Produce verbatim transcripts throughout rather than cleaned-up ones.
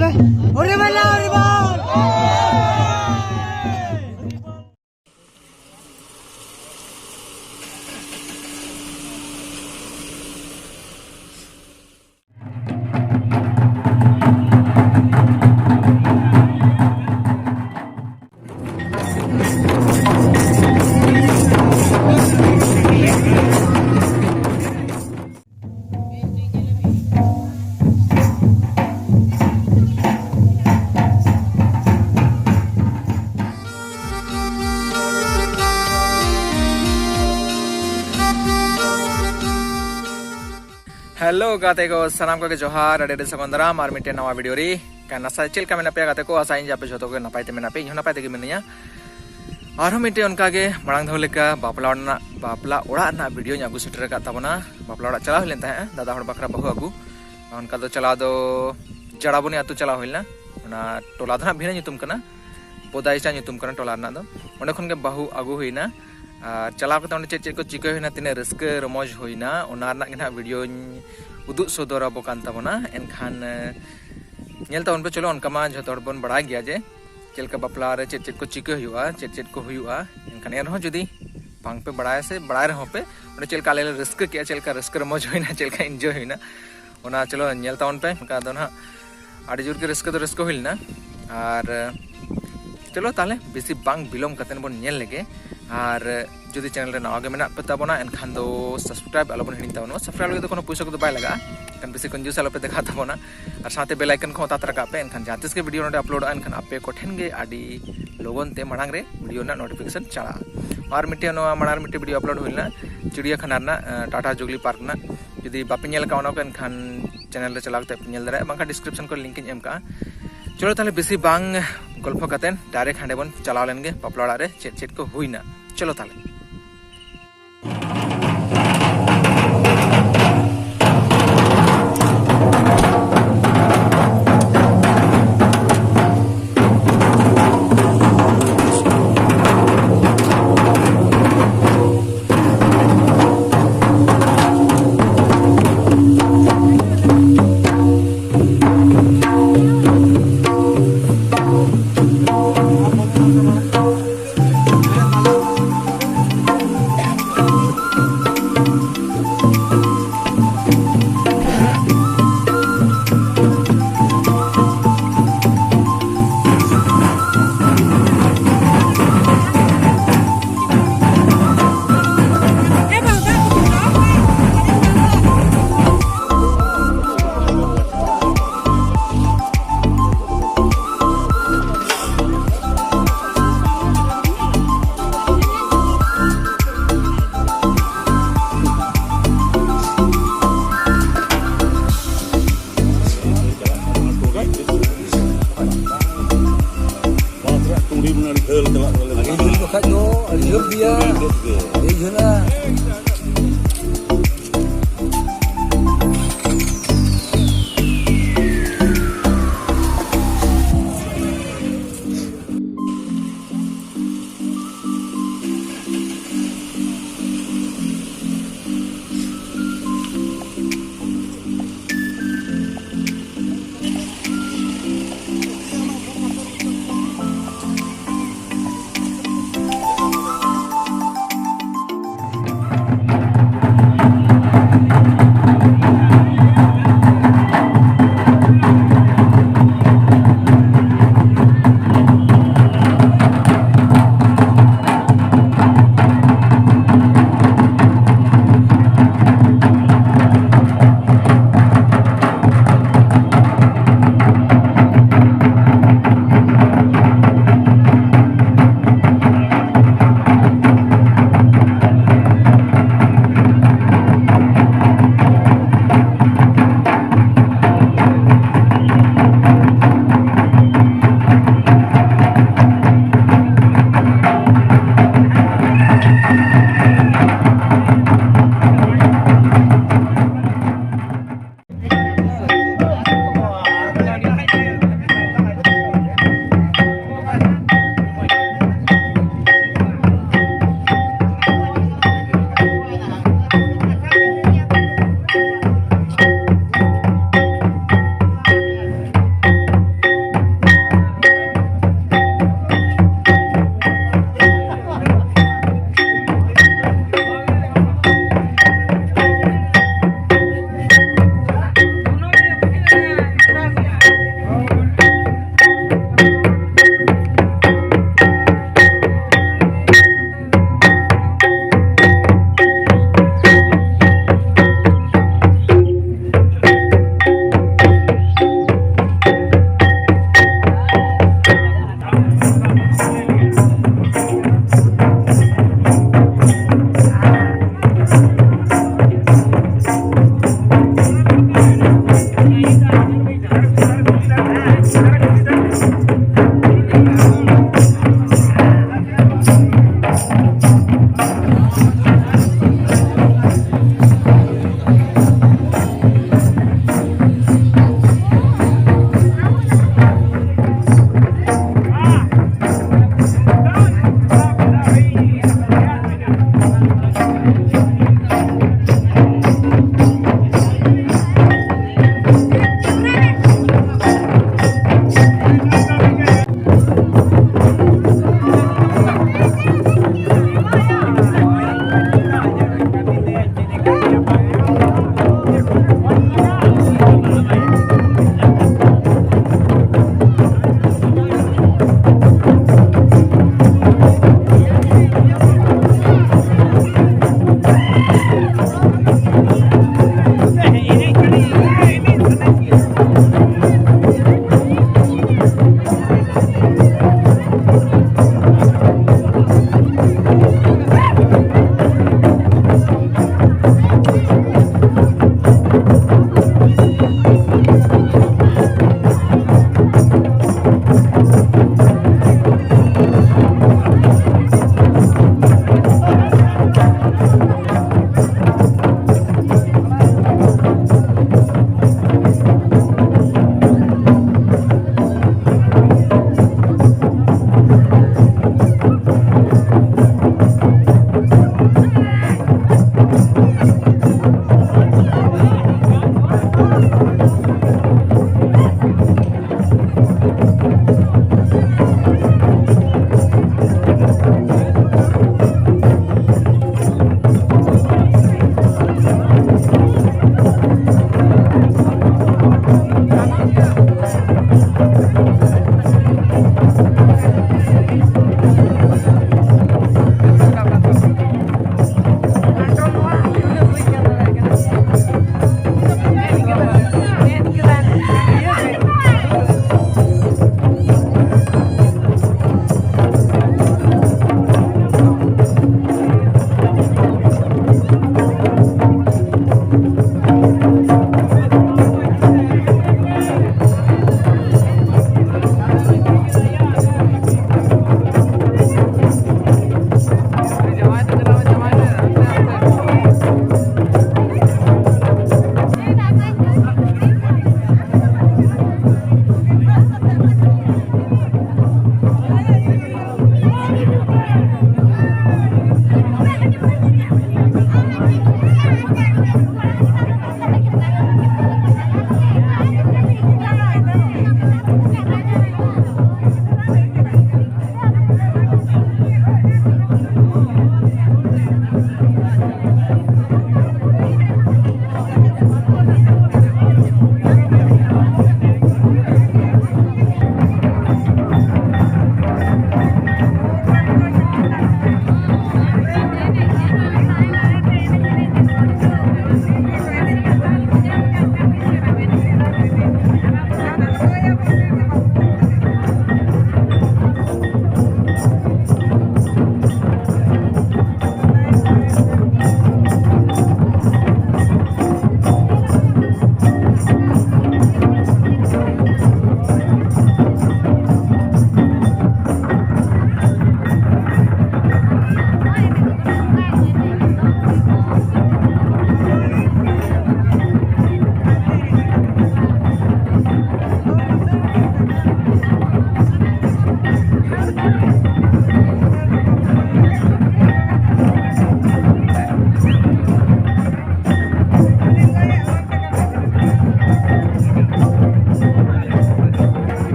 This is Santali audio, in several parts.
ᱦᱚᱨᱤ ᱵᱚᱞ, ᱦᱚᱨᱤ ᱵᱚᱞ᱾ ᱦᱮᱞᱳ ᱜᱟᱛᱮ ᱠᱚ, ᱥᱟᱱᱟᱢ ᱠᱚᱜᱮ ᱡᱚᱦᱟᱨ, ᱟᱹᱰᱤ ᱟᱹᱰᱤ ᱥᱟᱹᱜᱩᱱ ᱫᱟᱨᱟᱢ ᱟᱨ ᱢᱤᱫᱴᱮᱱ ᱱᱟᱣᱟ ᱵᱷᱤᱰᱤᱭᱳ ᱨᱮ᱾ ᱠᱟᱱ ᱟᱥᱟ ᱪᱮᱫ ᱞᱮᱠᱟ ᱢᱮᱱᱟᱜ ᱯᱮᱭᱟ ᱜᱟᱛᱮ ᱠᱚ? ᱟᱥᱟᱭᱟᱹᱧ ᱡᱮ ᱟᱯᱮ ᱡᱷᱚᱛᱚ ᱜᱮ ᱱᱟᱯᱟᱭ ᱛᱮ ᱢᱮᱱᱟᱜ ᱯᱮᱭᱟ, ᱤᱧ ᱦᱚᱸ ᱱᱟᱯᱟᱭ ᱛᱮᱜᱮ ᱢᱤᱱᱟᱹᱧᱟ᱾ ᱟᱨᱦᱚᱸ ᱢᱤᱫᱴᱮᱱ ᱚᱱᱠᱟ ᱜᱮ ᱢᱟᱲᱟᱝ ᱫᱷᱟᱣ ᱞᱮᱠᱟ ᱵᱟᱯᱞᱟ ᱚᱲᱟᱜ ᱨᱮᱱᱟᱜ, ᱵᱟᱯᱞᱟ ᱚᱲᱟᱜ ᱨᱮᱱᱟᱜ ᱵᱷᱤᱰᱤᱭᱳᱧ ᱟᱹᱜᱩ ᱥᱮᱴᱮᱨ ᱟᱠᱟᱫ ᱛᱟᱵᱚᱱᱟ᱾ ᱵᱟᱯᱞᱟ ᱚᱲᱟᱜ ᱪᱟᱞᱟᱣ ᱦᱩᱭ ᱞᱮᱱ ᱛᱟᱦᱮᱸᱫ ᱫᱟᱫᱟ ᱦᱚᱲ ᱵᱟᱠᱷᱨᱟ ᱵᱟᱹᱦᱩ ᱟᱹᱜᱩ᱾ ᱚᱱᱠᱟ ᱫᱚ ᱪᱟᱞᱟᱣ ᱫᱚ ᱡᱟᱲᱟᱵᱚᱱᱤ ᱟᱹᱛᱩ ᱪᱟᱞᱟᱣ ᱦᱩᱭ ᱞᱮᱱᱟ᱾ ᱚᱱᱟ ᱴᱚᱞᱟ ᱫᱚ ᱦᱟᱸᱜ ᱵᱷᱤᱱᱟᱹ ᱧᱩᱛᱩᱢ ᱠᱟᱱᱟ, ᱵᱚᱫᱟᱭᱪᱟ ᱧᱩᱛᱩᱢ ᱠᱟᱱᱟ ᱴᱚᱞᱟ ᱨᱮᱱᱟᱜ ᱫᱚ᱾ ᱚᱸᱰᱮ ᱠᱷᱚᱱ ᱜᱮ ᱵᱟᱹᱦᱩ ᱟᱹᱜᱩ ᱦᱩᱭᱱᱟ᱾ ᱟᱨ ᱪᱟᱞᱟᱣ ᱠᱟᱛᱮ ᱚᱸᱰᱮ ᱪᱮᱫ ᱪᱮᱫ ᱠᱚ ᱪᱤᱠᱟᱹ ᱦᱩᱭᱱᱟ, ᱛᱤᱱᱟᱹᱜ ᱨᱟᱹᱥᱠᱟᱹ ᱨᱚᱢᱚᱡᱽ ᱦᱩᱭᱱᱟ, ᱚᱱᱟ ᱨᱮᱱᱟᱜ ᱜᱮ ᱱᱟᱦᱟᱜ ᱵᱷᱤᱰᱤᱭᱳᱧ ᱩᱫᱩᱜ ᱥᱚᱫᱚᱨ ᱟᱵᱚ ᱠᱟᱱ ᱛᱟᱵᱚᱱᱟ᱾ ᱮᱱᱠᱷᱟᱱ, ᱮ, ᱧᱮᱞ ᱛᱟᱵᱚᱱ ᱯᱮ᱾ ᱪᱚᱞᱚ, ᱚᱱᱠᱟ ᱢᱟ ᱡᱷᱚᱛᱚ ᱦᱚᱲ ᱵᱚᱱ ᱵᱟᱲᱟᱭ ᱜᱮᱭᱟ ᱡᱮ ᱪᱮᱫ ᱞᱮᱠᱟ ᱵᱟᱯᱞᱟ ᱨᱮ ᱪᱮᱫ ᱪᱮᱫ ᱠᱚ ᱪᱤᱠᱟᱹ ᱦᱩᱭᱩᱜᱼᱟ, ᱪᱮᱫ ᱪᱮᱫ ᱠᱚ ᱦᱩᱭᱩᱜᱼᱟ᱾ ᱮᱱᱠᱷᱟᱱ ᱮᱱᱨᱮᱦᱚᱸ ᱡᱩᱫᱤ ᱵᱟᱝ ᱯᱮ ᱵᱟᱲᱟᱭᱟ ᱥᱮ ᱵᱟᱲᱟᱭ ᱨᱮᱦᱚᱸ ᱯᱮ, ᱚᱸᱰᱮ ᱪᱮᱫ ᱞᱮᱠᱟ ᱟᱞᱮ ᱞᱮ ᱨᱟᱹᱥᱠᱟᱹ ᱠᱮᱜᱼᱟ, ᱪᱮᱫ ᱞᱮᱠᱟ ᱨᱟᱹᱥᱠᱟᱹ ᱨᱚᱢᱚᱡᱽ ᱦᱩᱭᱱᱟ, ᱪᱮᱫ ᱞᱮᱠᱟ ᱤᱱᱡᱚᱭ ᱦᱩᱭᱱᱟ, ᱚᱱᱟ ᱪᱚᱞᱚ ᱧᱮᱞ ᱛᱟᱵᱚᱱ ᱯᱮ᱾ ᱚᱱᱠᱟ ᱫᱚ ᱱᱟᱦᱟᱜ ᱟᱹᱰᱤ ᱡᱳᱨ ᱜᱮ ᱨᱟᱹᱥᱠᱟᱹ ᱫᱚ ᱨᱟᱹᱥᱠᱟᱹ ᱦᱩᱭ ᱞᱮᱱᱟ᱾ ᱟᱨ ᱪᱚᱞᱚ ᱛᱟᱦᱚᱞᱮ ᱵᱮᱥᱤ ᱵᱟᱝ ᱵᱤᱞᱚᱢ ᱠᱟᱛᱮ ᱵᱚᱱ ᱧᱮᱞ ᱞᱮᱜᱮ᱾ ᱟᱨ ᱡᱩᱫᱤ ᱪᱮᱱᱮᱞ ᱨᱮ ᱱᱟᱣᱟ ᱜᱮ ᱢᱮᱱᱟᱜ ᱯᱮ ᱛᱟᱵᱚᱱᱟ, ᱮᱱᱠᱷᱟᱱ ᱫᱚ ᱥᱟᱵᱥᱠᱨᱟᱭᱤᱵ ᱟᱞᱚ ᱵᱚᱱ ᱦᱤᱲᱤᱧ ᱛᱟᱵᱚᱱᱟ᱾ ᱥᱟᱵᱥᱠᱨᱟᱭᱤᱵ ᱞᱟᱹᱜᱤᱫ ᱫᱚ ᱠᱳᱱᱳ ᱯᱚᱭᱥᱟ ᱠᱚᱫᱚ ᱵᱟᱭ ᱞᱟᱜᱟᱜᱼᱟ, ᱮᱱᱠᱷᱟᱱ ᱵᱮᱥᱤ ᱠᱚᱧᱡᱩᱥ ᱟᱞᱚ ᱯᱮ ᱫᱮᱠᱷᱟᱣ ᱛᱟᱵᱚᱱᱟ᱾ ᱟᱨ ᱥᱟᱶᱛᱮ ᱵᱮᱞ ᱟᱭᱠᱚᱱ ᱠᱚᱦᱚᱸ ᱚᱛᱟ ᱛᱚᱨᱟ ᱠᱟᱜ ᱯᱮ, ᱮᱱᱠᱷᱟᱱ ᱡᱟᱦᱟᱸ ᱛᱤᱥ ᱜᱮ ᱵᱷᱤᱰᱤᱭᱳ ᱱᱚᱰᱮ ᱟᱯᱞᱳᱰᱚᱜᱼᱟ, ᱮᱱᱠᱷᱟᱱ ᱟᱯᱮ ᱠᱚᱴᱷᱮᱱ ᱜᱮ ᱟᱹᱰᱤ ᱞᱚᱜᱚᱱ ᱛᱮ ᱢᱟᱲᱟᱝ ᱨᱮ ᱵᱷᱤᱰᱤᱭᱳ ᱨᱮᱱᱟᱜ ᱱᱳᱴᱤᱯᱷᱤᱠᱮᱥᱚᱱ ᱪᱟᱞᱟᱜᱼᱟ᱾ ᱟᱨ ᱢᱤᱫᱴᱮᱱ ᱱᱚᱣᱟ ᱢᱟᱲᱟᱝ ᱨᱮ ᱢᱤᱫᱴᱮᱱ ᱵᱷᱤᱰᱤᱭᱳ ᱟᱯᱞᱳᱰ ᱦᱩᱭ ᱞᱮᱱᱟ ᱪᱤᱲᱤᱭᱟᱠᱷᱟᱱᱟ ᱨᱮᱱᱟᱜ, ᱟᱸ, ᱴᱟᱴᱟ ᱡᱩᱜᱽᱞᱤ ᱯᱟᱨᱠ ᱨᱮᱱᱟᱜ᱾ ᱡᱩᱫᱤ ᱵᱟᱯᱮ ᱧᱮᱞ ᱟᱠᱟᱫ ᱚᱱᱟ ᱠᱚ, ᱮᱱᱠᱷᱟᱱ ᱪᱮᱱᱮᱞ ᱨᱮ ᱪᱟᱞᱟᱣ ᱠᱟᱛᱮ ᱯᱮ ᱧᱮᱞ ᱫᱟᱲᱮᱭᱟᱜᱼᱟ, ᱵᱟᱝᱠᱷᱟᱱ ᱰᱤᱥᱠᱨᱤᱯᱥᱚᱱ ᱠᱚᱨᱮ ᱞᱤᱝᱠ ᱤᱧ ᱮᱢ ᱠᱟᱜᱼᱟ᱾ ᱪᱚᱞᱚ ᱛᱟᱦᱚᱞᱮ ᱵᱮᱥᱤ ᱵᱟᱝ ᱜᱚᱞᱯᱷᱚ ᱠᱟᱛᱮ ᱰᱟᱭᱨᱮᱠᱴ ᱦᱟᱸᱰᱮ ᱵᱚᱱ ᱪᱟᱞᱟᱣ ᱞᱮᱱ ᱜᱮ ᱵᱟᱯᱞᱟ ᱚᱲᱟᱜ ᱨᱮ ᱪᱮᱫ ᱪᱮᱫ ᱠᱚ ᱦᱩᱭᱱᱟ᱾ ᱪᱚᱞᱚ ᱛᱟᱦᱚᱞᱮ᱾ ᱟᱹᱰᱤ ᱡᱷᱟᱹᱞ ᱵᱟᱠᱷᱟᱡ ᱫᱚ ᱟᱹᱰᱤ ᱡᱷᱟᱹᱞ ᱜᱮᱭᱟ᱾ ᱟᱹᱰᱤ ᱡᱷᱟᱹᱞᱟ᱾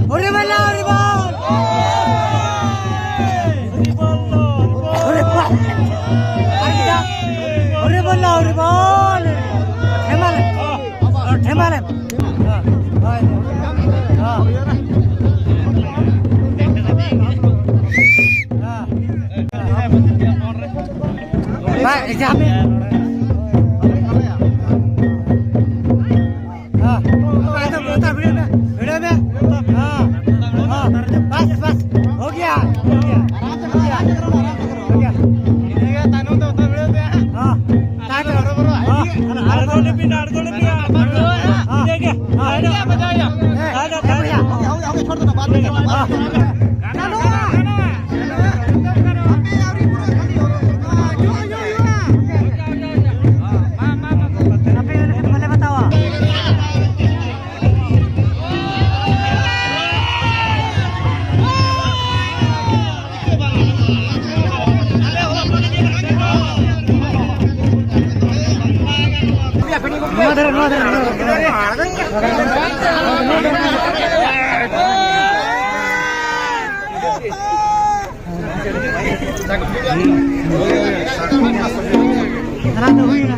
ᱦᱚᱨᱤ ᱵᱚᱞ, ᱦᱚᱨᱤ ᱵᱚᱞ᱾ ᱦᱚᱨᱤ ᱵᱚᱞ᱾ ᱦᱚᱨᱤ ᱵᱚᱞ, ᱦᱚᱨᱤ ᱵᱚᱞ᱾ ᱴᱷᱮᱢᱟᱞᱮ᱾ ᱴᱷᱮᱢᱟᱞᱮ᱾ ᱦᱳᱭ᱾ ᱵᱟᱭ ᱮᱡᱟᱢ ᱮ᱾ ᱦᱮᱸ᱾ ᱚᱠᱟ ᱫᱚ ᱵᱚᱞᱚᱛᱟ ᱵᱷᱤᱲᱟᱹᱣ ᱢᱮ, ᱵᱷᱤᱲᱟᱹᱣ ᱢᱮ᱾ ᱦᱮᱸ᱾ ᱦᱮᱸ᱾ ᱵᱟᱥ, ᱵᱟᱥ᱾ ᱦᱳ ᱜᱮᱭᱟ, ᱦᱳ ᱜᱮᱭᱟ, ᱦᱳ ᱜᱮᱭᱟ᱾ ᱤᱱᱟᱹᱜᱮ ᱛᱟᱭᱱᱚᱢ ᱛᱮ ᱵᱚᱞᱚᱛᱟ ᱵᱷᱤᱲᱟᱹᱣ ᱢᱮ᱾ ᱦᱮᱸ᱾ ᱛᱟᱭᱱᱚᱢ᱾ ᱦᱮᱸ᱾ ᱟᱬᱜᱚ ᱞᱮᱯᱮ, ᱟᱬᱜᱚ ᱞᱮᱯᱮ᱾ ᱦᱮᱸ᱾ ᱤᱱᱟᱹᱜᱮ᱾ ᱦᱮᱸ᱾ ᱦᱮᱸ᱾ ᱦᱮᱸ᱾ ᱦᱮᱸ᱾ ᱦᱮᱸ᱾ ᱱᱚᱣᱟ ᱫᱷᱟᱨᱮ, ᱱᱚᱣᱟ ᱫᱷᱟᱨᱮ, ᱱᱚᱣᱟ ᱫᱷᱟᱨᱮ᱾ ᱫᱷᱟᱨᱟ ᱫᱚ ᱦᱩᱭᱱᱟ᱾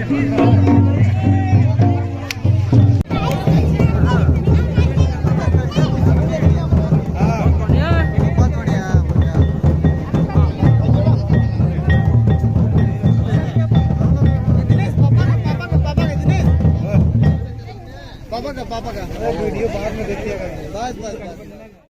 पापा का, पापा का। अरे, वीडियो बाद में देखिएगा। बस, बस, बस।